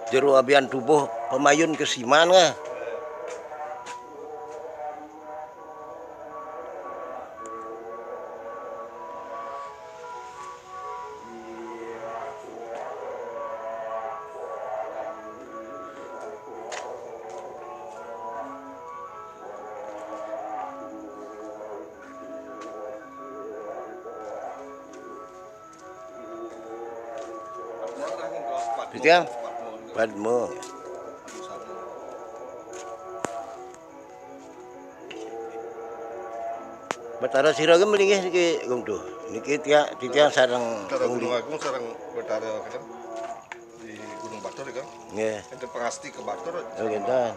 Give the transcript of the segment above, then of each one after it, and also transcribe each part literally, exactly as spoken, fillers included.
Jero abian tubuh pamayun kasiman, eh. Titiang? Padma. Batara sira ge malinggih niki, Gung Tuh. Niki tia-, titiang sareng Batara Gung Gunung Agung sareng Batara kadang di Gunung Batur ya, Kang? Nggih. Enten pangasti ke Batur. Oh, ngenten.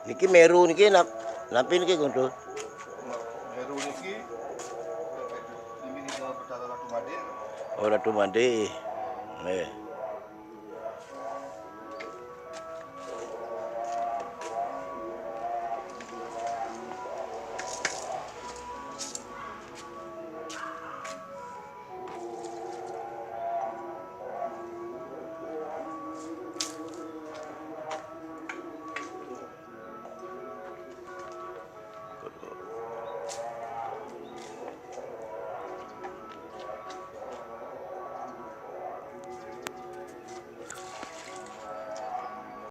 Niki Meru niki nap-, napi niki, Gung Tuh? Meru niki, eh, di Batara Ratu Made. Oh, Ratu Made. Nggih.